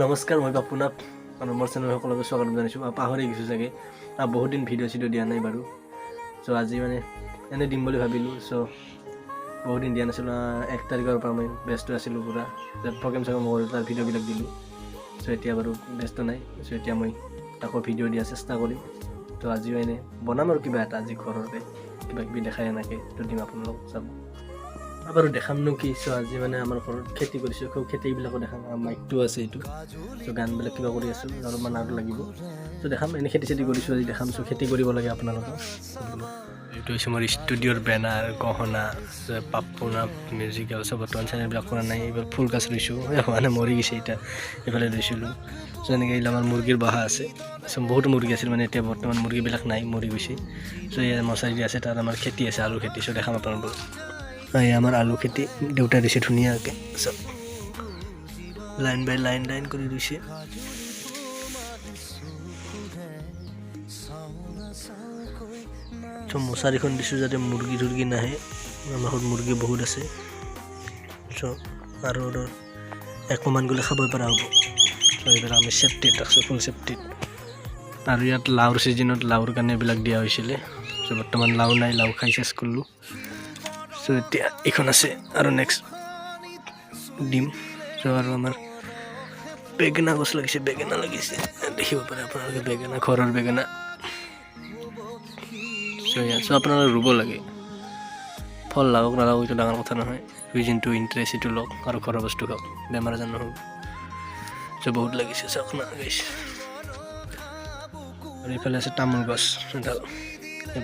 নমস্কাৰ, মই পাপুনাথ আৰু মোৰ চেনেল সকলোকে স্বাগতম জনাইছোঁ। পাহৰি গৈছোঁ চাগে, বহুত দিন ভিডিঅ' চিডিঅ' দিয়া নাই বাৰু। চ' আজি মানে এনেই দিম বুলি ভাবিলোঁ। চ' বহুত দিন দিয়া নাছিলোঁ। 1 তাৰিখৰ পৰা মই ব্যস্ত আছিলোঁ পূৰা। প্ৰগ্ৰেম চগ্ৰেম কৰোঁ, তাৰ ভিডিঅ'বিলাক দিলোঁ। চ' এতিয়া বাৰু ব্যস্ত নাই। চ' এতিয়া মই আকৌ ভিডিঅ' দিয়াৰ চেষ্টা কৰিম। ত' আজিও এনেই বনাম আৰু কিবা এটা আজি ঘৰতে কিবা কিবি দেখাই এনেকৈ তো দিম, আপোনালোক চাব বাৰু। দেখামনো কি? চ' আজি মানে আমাৰ ঘৰত খেতি কৰিছোঁ, খুব খেতিবিলাকো দেখাম। মাইকটো আছে এইটো। চ' গানবিলাক কিবা কৰি আছোঁ, অলপমান আৰু লাগিব। চ' দেখাম, এনেই খেতি চেতি কৰিছোঁ আজি দেখাম। চ' খেতি কৰিব লাগে আপোনালোকক। এইটো হৈছে মোৰ ষ্টুডিঅ'ৰ বেনাৰ, গহনা, পাপুনা মিউজিকেল। চব বৰ্তমান চেনেলবিলাক কৰা নাই। এইবাৰ ফুল গাছ ৰুইছোঁ, হোৱা নাই, মৰি গৈছে এতিয়া। এইফালে ৰুইছিলোঁ। চ' এনেকৈ এইবিলাক আমাৰ মুৰ্গীৰ বাহা আছে। চ' বহুত মুৰ্গী আছিল মানে, এতিয়া বৰ্তমান মুৰ্গীবিলাক নাই, মৰি গৈছে। চ' ইয়াত মচাৰি আছে, তাত আমাৰ খেতি আছে, আলু খেতি। চ' দেখাম আপোনালোকক। এই আমাৰ আলু খেতি দেউতাই দিছে ধুনীয়াকৈ, চব লাইন বাই লাইন লাইন কৰি দিছে। চ' মচাৰিখন দিছোঁ যাতে মুৰ্গী তুৰ্গী নাহে। আমাৰ ঘৰত মুৰ্গী বহুত আছে। চ' আৰু ধৰ একমান গ'লে খাবই পৰা হ'ব। চ' এইবিলাক আমি চেফটিত ৰাখিছোঁ, ফুল চেফটিত। আৰু ইয়াত লাওৰ ছিজনত লাওৰ কাৰণে এইবিলাক দিয়া হৈছিলে। চ' বৰ্তমান লাও নাই, লাও খাই চেচ কৰিলোঁ। চ' এতিয়া এইখন আছে আৰু নেক্সট দিম। চ' আৰু আমাৰ বেঙেনা গছ লাগিছে, বেঙেনা লাগিছে, দেখিব পাৰে আপোনালোকে, বেঙেনা, ঘৰৰ বেঙেনা। চ' ইয়াত চ' আপোনালোকে ৰুব লাগে। ফল লাগক নালাগক এইটো ডাঙৰ কথা নহয়। ৰুই যোনটো ইণ্টাৰেষ্ট সেইটো লওক আৰু ঘৰৰ বস্তু খাওক, বেমাৰ আজাৰ নহ'ব। চ' বহুত লাগিছে, চাওক না গাইছ। আৰু এইফালে আছে তামোল গছ এডাল,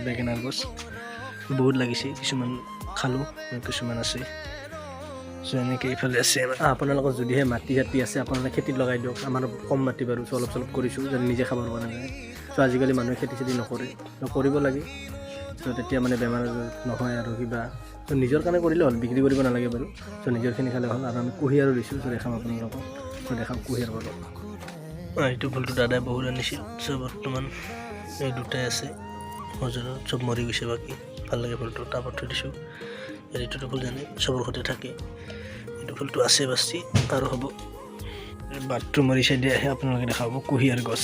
বেঙেনাৰ গছ বহুত লাগিছে। কিছুমান খালোঁ আৰু কিছুমান আছে। চ' এনেকৈ এইফালে আছে আমাৰ। আপোনালোকৰ যদিহে মাটি চাটি আছে, আপোনালোকে খেতিত লগাই দিয়ক। আমাৰ কম মাটি বাৰু। চ' অলপ চলপ কৰিছোঁ যাতে নিজে খাব পৰা নাযায়। চ' আজিকালি মানুহে খেতি চেতি নকৰে। ত' কৰিব লাগে। চ' তেতিয়া মানে বেমাৰ আজাৰ নহয় আৰু কিবা। চ' নিজৰ কাৰণে কৰিলে হ'ল, বিক্ৰী কৰিব নালাগে বাৰু। চ' নিজৰখিনি খালে হ'ল। আৰু আমি কুঁহিয়াৰো দিছোঁ। চ' দেখাম আপোনালোকক। চ' দেখাম কুঁহিয়াৰ বাৰু। এইটো ফুলটো দাদাই বহুত আনিছিল। চ' বৰ্তমান এই দুটাই আছে বজাৰত, চব মৰি গৈছে। বাকী ভাল লাগে ফুলটো, টাবত থৈ দিছোঁ। এইটোতো ফুল জানে চবৰ ঘৰতে থাকে। এইটো ফুলটো আছে বাচি আৰু হ'ব। বাথৰুমৰ এই চাইডে আহে আপোনালোকে দেখাব কুঁহিয়াৰ গছ।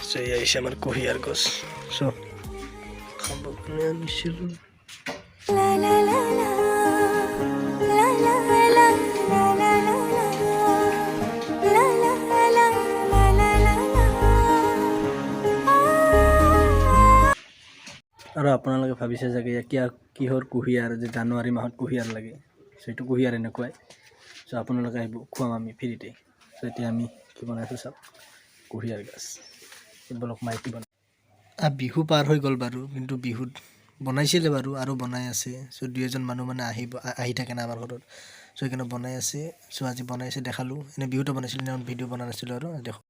চ' এয়া আহিছে আমাৰ কুঁহিয়াৰ গছ। চ' খাব কাৰণে আনিছিলোঁ। La la la la la la la la la la la la la la la la la। আৰু আপোনালোকে ভাবিছে চাগে ইয়াত কিয় কিহৰ কুঁহিয়াৰ যে জানুৱাৰী মাহত কুঁহিয়াৰ লাগে। চ' এইটো কুঁহিয়াৰ এনেকুৱাই। চ' আপোনালোকে আহিব, খুৱাম আমি ফ্ৰীতে। চ' এতিয়া আমি কি বনাইছোঁ চাওক, কুঁহিয়াৰ গাছ। বলক মাইকী বনাই। বিহু পাৰ হৈ গ'ল বাৰু, কিন্তু বিহুত বনাইছিলে বাৰু আৰু বনাই আছে। চ' দুই এজন মানুহ মানে আহিব, আহি থাকে না আমাৰ ঘৰত। চ' সেইকাৰণে বনাই আছে। চ' আজি বনাইছে, দেখালোঁ। এনেই বিহুতো বনাইছিলোঁ, ভিডিঅ' বনোৱা নাছিলোঁ আৰু দেখোঁ।